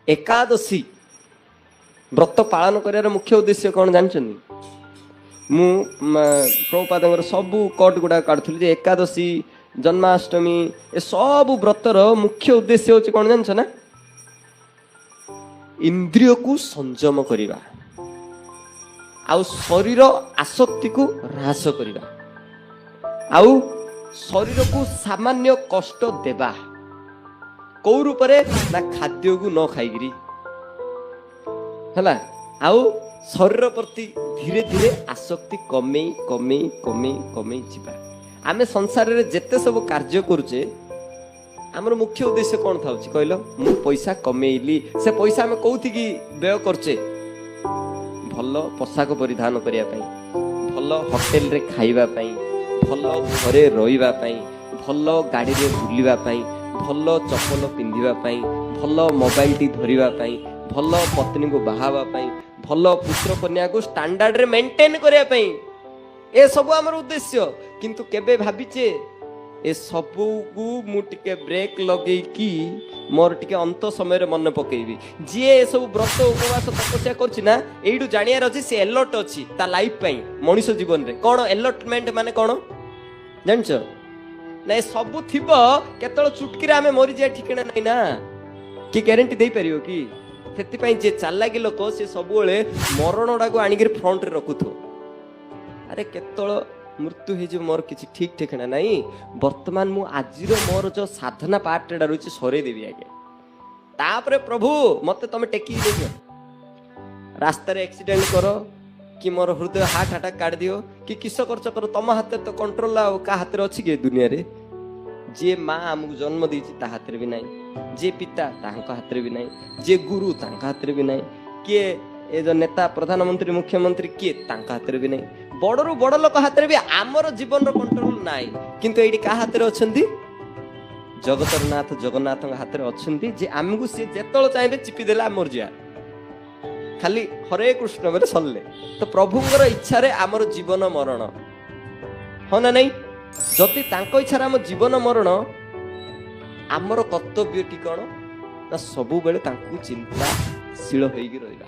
ଏକାଦଶୀ ବ୍ରତ ପାଳନ କରିବାର ମୁଖ୍ୟ ଉଦ୍ଦେଶ୍ୟ କ'ଣ ଜାଣିଛନ୍ତି? ମୁଁ ପ୍ରଭୁପାଦଙ୍କର ସବୁ କୋଟ୍ ଗୁଡ଼ାକ କାଢୁଥିଲି ଯେ ଏକାଦଶୀ, ଜନ୍ମାଷ୍ଟମୀ, ଏସବୁ ବ୍ରତର ମୁଖ୍ୟ ଉଦ୍ଦେଶ୍ୟ ହେଉଛି କ'ଣ ଜାଣିଛ ନା? ଇନ୍ଦ୍ରିୟକୁ ସଂଯମ କରିବା ଆଉ ଶରୀର ଆସକ୍ତିକୁ ହ୍ରାସ କରିବା ଆଉ ଶରୀରକୁ ସାମାନ୍ୟ କଷ୍ଟ ଦେବା। କୋଉ ରୂପରେ ନା ଖାଦ୍ୟକୁ ନ ଖାଇକିରି ହେଲା, ଆଉ ଶରୀର ପ୍ରତି ଧୀରେ ଧୀରେ ଆସକ୍ତି କମେଇ କମେଇ କମେଇ କମେଇ ଯିବା। ଆମେ ସଂସାରରେ ଯେତେ ସବୁ କାର୍ଯ୍ୟ କରୁଛେ, ଆମର ମୁଖ୍ୟ ଉଦ୍ଦେଶ୍ୟ କ'ଣ ଥାଉଛି କହିଲ? ମୁଁ ପଇସା କମେଇଲି, ସେ ପଇସା ଆମେ କୋଉଠିକି ବ୍ୟୟ କରୁଛେ? ଭଲ ପୋଷାକ ପରିଧାନ କରିବା ପାଇଁ, ଭଲ ହୋଟେଲରେ ଖାଇବା ପାଇଁ, ଭଲ ଘରେ ରହିବା ପାଇଁ, ଭଲ ଗାଡ଼ିରେ ବୁଲିବା ପାଇଁ, ଭଲ ଚପଲ ପିନ୍ଧିବା ପାଇଁ, ଭଲ ମୋବାଇଲଟି ଧରିବା ପାଇଁ, ଭଲ ପତ୍ନୀକୁ ବାହା ହେବା ପାଇଁ, ଭଲ ପୁତ୍ର କନ୍ୟାକୁ ଷ୍ଟାଣ୍ଡାର୍ଡରେ ମେଣ୍ଟେନ୍ କରିବା ପାଇଁ। ଏସବୁ ଆମର ଉଦ୍ଦେଶ୍ୟ। କିନ୍ତୁ କେବେ ଭାବିଛେ, ଏ ସବୁକୁ ମୁଁ ଟିକେ ବ୍ରେକ୍ ଲଗେଇକି ମୋର ଟିକେ ଅନ୍ତ ସମୟରେ ମନେ ପକେଇବି? ଯିଏ ଏସବୁ ବ୍ରତ, ଉପବାସ, ତପସ୍ୟା କରୁଛି ନା, ଏଇଠୁ ଜାଣିବାର ଅଛି ସେ ଏଲର୍ଟ ଅଛି ତା ଲାଇଫ ପାଇଁ। ମଣିଷ ଜୀବନରେ କ'ଣ ଏଲର୍ଟମେଣ୍ଟ ମାନେ କ'ଣ ଜାଣିଛ ନା? ଏ ସବୁ ଥିବ, କେତେବେଳେ ଚୁଟକିରେ ଆମେ ମରିଯିବା ଠିକଣା ନାହିଁ ନା। କି ଗ୍ୟାରେଣ୍ଟି ଦେଇପାରିବ କି? ସେଥିପାଇଁ ଯିଏ ଚାଲାକି ଲୋକ, ସେ ସବୁବେଳେ ମରଣଟାକୁ ଆଣିକିରି ଫ୍ରଣ୍ଟରେ ରଖୁଥିବ। ଆରେ, କେତେବେଳେ ମୃତ୍ୟୁ ହେଇଯିବ ମୋର କିଛି ଠିକ ଠିକଣା ନାହିଁ। ବର୍ତ୍ତମାନ ମୁଁ ଆଜିର ମୋର ଯୋଉ ସାଧନା ପାର୍ଟଟା ରହିଛି, ସରେଇଦେବି ଆଜ୍ଞା। ତାପରେ ପ୍ରଭୁ, ମତେ ତମେ ଟେକିକି ଦେଇଦିଅ, ରାସ୍ତାରେ ଆକ୍ସିଡେଣ୍ଟ କର କି ମୋର ହୃଦୟ ହାର୍ଟ ଆଟାକ୍ କାଢିଦିଅ କି କିସ କରୁଛ କର, ତମ ହାତରେ ତ କଣ୍ଟ୍ରୋଲ। ଆଉ କାହା ହାତରେ ଅଛି କି ଏ ଦୁନିଆରେ? ଯିଏ ମା ଆମକୁ ଜନ୍ମ ଦେଇଛି, ତା ହାତରେ ବି ନାହିଁ। ଯିଏ ପିତା, ତାଙ୍କ ହାତରେ ବି ନାହିଁ। ଯିଏ ଗୁରୁ, ତାଙ୍କ ହାତରେ ବି ନାହିଁ। କିଏ ଏ ଯୋଉ ନେତା, ପ୍ରଧାନମନ୍ତ୍ରୀ, ମୁଖ୍ୟମନ୍ତ୍ରୀ, କିଏ, ତାଙ୍କ ହାତରେ ବି ନାହିଁ। ବଡରୁ ବଡ ଲୋକ ହାତରେ ବି ଆମର ଜୀବନର କଣ୍ଟ୍ରୋଲ ନାହିଁ। କିନ୍ତୁ ଏଇଠି କାହା ହାତରେ ଅଛନ୍ତି? ଜଗତର ନାଥ ଜଗନ୍ନାଥଙ୍କ ହାତରେ ଅଛନ୍ତି, ଯେ ଆମକୁ ସିଏ ଯେତେବେଳେ ଚାହିଁବେ ଚିପି ଦେଲେ ଆମର ଯିବା, ଖାଲି ହରେ କୃଷ୍ଣ ବୋଲେ ସରିଲେ। ତ ପ୍ରଭୁଙ୍କର ଇଚ୍ଛାରେ ଆମର ଜୀବନ ମରଣ, ହଁ ନା ନାଇଁ? ଯଦି ତାଙ୍କ ଇଚ୍ଛାରେ ଆମ ଜୀବନ ମରଣ, ଆମର କର୍ତ୍ତବ୍ୟଟି କ'ଣ ନା ସବୁବେଳେ ତାଙ୍କୁ ଚିନ୍ତାଶୀଳ ହେଇକି ରହିବା।